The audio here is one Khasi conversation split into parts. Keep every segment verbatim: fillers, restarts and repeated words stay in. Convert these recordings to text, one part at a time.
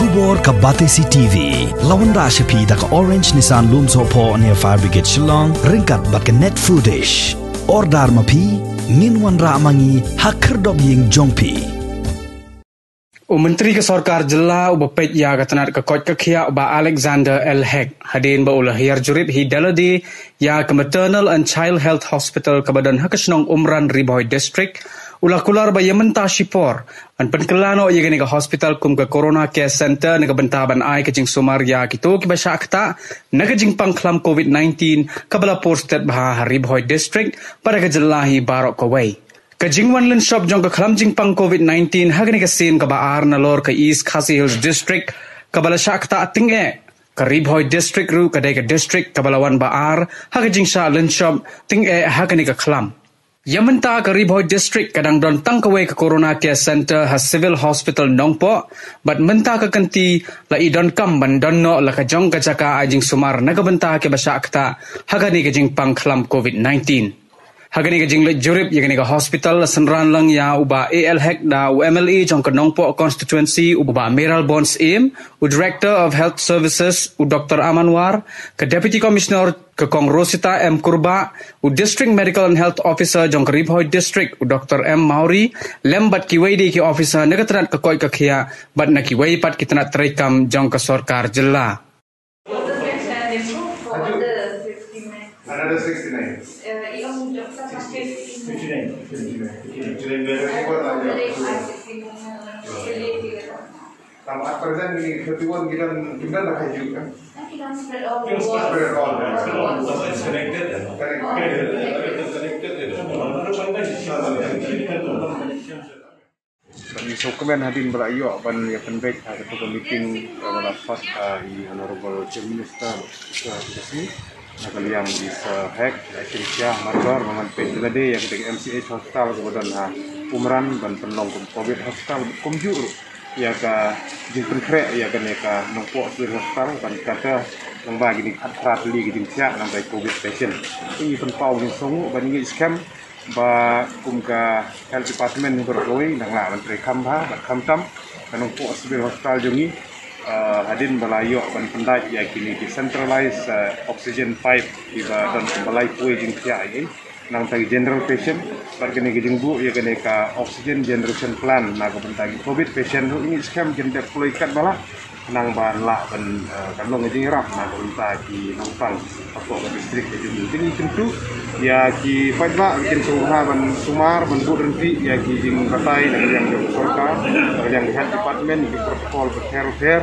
Khubor ka Batesi T V la wanrah sha phi da ka Orange Nissan Lumsohphoh near Fire Brigade Shillong ryngkat bad ka Net Foodish. Order ma phi, ngin wanrah ma ngi ha khyrdop ïing jong phi. U Myntri ka Sorkar Jylla uba peit ïa ka tnat ka koit ka khiah u Bah Alexander L Hek, hadien ba u la hiar jurip hi da lade ïa ka Maternal and Child Health Hospital kaba don ha ka shnong Umran, Ri Bhoi District, u la kular ba ïa mynta shipor yn pynkylla noh ïa kane ka hospital kum ka Corona Care Center na ka bynta ban ai ka jingsumar ïa kito kiba shah ktah na ka jingpang khlam covid nineteen kaba la pur stet bha ha Ri Bhoi District bad ha ka jylla hi baroh kawei. Ka jingwan lynshop jong ka khlam jingpang covid nineteen ha kane ka sien kaba ar nalor ka East Khasi Hills District kaba la shah ktah tyngeh. Ka Ri Bhoi District ruh ka dei ka district kaba la wan ba ar ha ka jingshah lynshop tyngeh ha kane ka khlam. Ïa mynta ka Ri Bhoi District ka dang don tang kawei ka Corona Care Center ha Civil Hospital Nongpoh, bad mynta ka kynti la i donkam ban don noh la ka jong ka jaka ai jingsumar na ka bynta kiba shah ktah ha kane ka jingpang khlam covid nineteen. Ha kane ka jingleit jurip ïa kane ka hospital la synran lang ïa u Bah A L Hek da u M L A jong ka Nongpoh constituency u Bah Mayralborn Syiem, u Director of Health Services u Doctor Aman War, ka Deputy Commissioner ka Kong Rosita M Kurbah, u District Medical and Health Officer jong ka Ri Bhoi District u Doctor M Mawrie, lem bad kiwei de ki officer na ka tnat ka koit ka khiah bad na kiwei pat ki tnat treikam jong ka sorkar jylla. Another sixty-nine. Tam at present ni thirty-one kita, kita dah kaji kan? Kita spread all. Spread all. Spread all. Connected. Connected. Connected. Ban ïa sngewkmen hadien ba la ïoh ban ïa pynbeit ha kato ka meeting, eh, ba la phah, eh, i Honorable Chief Minister, Speaker of the State, na ka liang i Sir Hek, eh, Shrisha Margar, ba man peit lade ïa kata ka M C H hospital kaba don ha Umran ban pynlong kum covid hospital kumjuh ruh ïa ka jingpynkhreh ïa kane ka Nongpoh Civil Hospital ban kata nang ba kine ki khatphra tylli ki jingthiah nang ba covid patient. Ngi pynpaw jingsngewnguh ban ngi skhem ba kum ka Health Department hi baroh kawei dang lah ban treikam bha bad khamtam ka Nongpoh Civil Hospital jong ngi, eh, hadien ba la ïoh ban pyndait ïa kine ki centralized, eh, oxygen pipe kiba don kumba laiphew jingthiah ïa nangta ki general patient bad kane ka jingbuh ïa kane ka oxygen generation plant na ka bynta ki covid patient ruh ngi skhem kin dep kloi katba lah. Nang ban lah ban, eh, kan long ka jingïarap na ka bynta ki nongpang hapoh ka district ka jong ngi. Te ngi kyntu ïa ki paidbah kin sngewbha ban sumar ban bud ryntih ïa ki jingbatai na ka liang jong ka sorkar, na ka liang ka health department, ki protocol bapher bapher.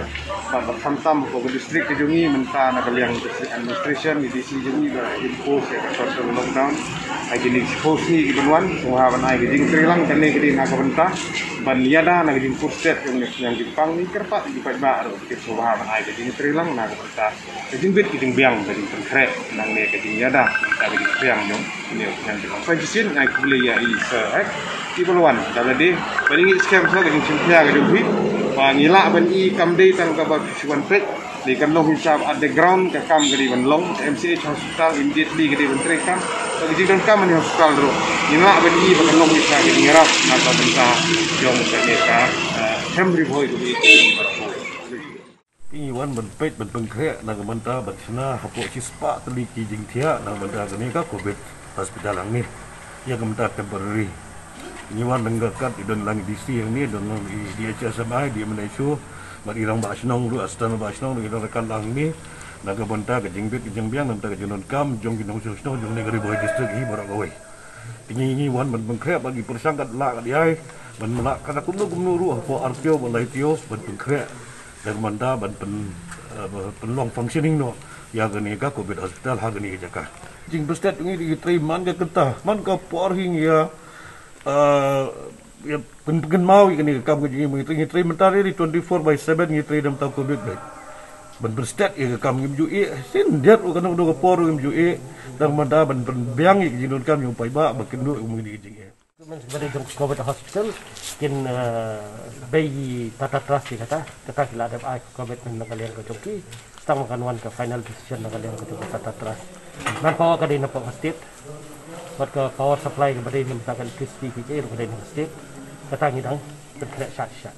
Bad ba khamtam hapoh ka district ka jong ngi mynta na ka liang district administration, ki D C jong ngi ba impose ïa ka short term lockdown. Ai ki next post ngi ki ban wan sngewbha ban ai ka jingtreilang kane ka dei na ka bynta ban ïada na ka jingpur stet jong ngi, jong ki pang ngi kyrpad ki paidbah ruh ki sngewbha ban ai ka jingtreilang na ka bynta ka jingbit ka jingbiang ka jingpynkhreh nangne ka jingïada ka jingbiang jong ngi. Ngan pynshai shisien ngai khublei ïa i Sir Hek kiba la wan da lade ba ngi skhem sa ka jingshim khia ka jong phi ba ngi lah ban i kam dei tang kaba phi shu wan peit. Dei kan long hi sa at the ground ka kam ka dei ban long ka M C H hospital immediately ka dei ban treikam. Ka jingdonkam ni hospital ruh ngi lah ban i ba kan long hi sa ka jingïarap na ka bynta jong kane ka, eh, Hemri Bhoi ka dei. Te ngi wan ban peit ban pynkhreh na ka bynta ban shna hapoh shispah tylli ki jingthiah na ka bynta kane ka covid hospital hangne ïa ka bynta temporary. Ngi wan ryngkat i don lang i D C hangne, don lang i D H S M I, D M N H O, bad i rangbah shnong ruh, assistant rangbah shnong ruh i don ryngkat lang hangne na ka bynta ka jingbit ka jingbiang na ka bynta ka jingdonkam jong ki nongshong shnong jong kane ka Ri Bhoi District hi baroh kawei. Te ngi, ngi wan ban pynkhreh bad ngi pyrshang katba lah kat ïai ban lah kata kumno kumno ruh hapoh ar taïew bad lai taïew ban pynkhreh da ka bynta ban pyn, eh, ban pynlong functioning noh ïa kane ka covid hospital ha kane ka jaka. Jingpynstet ngi dei trei man ka kynta man ka por hi ngi ïa, eh, ïa pyn, pynkynmaw ïa kane ka kam ka jong ngi, ngi trei, ngi trei mynta dei twenty four by seven ngi trei da ka bynta covid beit. Ban pynstet ïa ka kam ngim ju ïeh shisien, diat ruh kano kano ka por ruh ngim ju ïeh. Tang mynta ban pynbiang ïa ka jingdonkam jong u paidbah ba kynduh ïa ka jingeh. Documents ba dei jong ka covid hospital kin, eh, bei Tata Trust ïa kata, kata ki la dep ai ka commitment na ka liang ka jong ki. Tang ba kan wan ka final decision na ka liang ka jong ka Tata Trust. Manpower ka dei na ka state. Bad ka power supply kaba dei na ka electricity ki ruh ka dei na ka state. Kata ngi dang pynkhreh shah shah.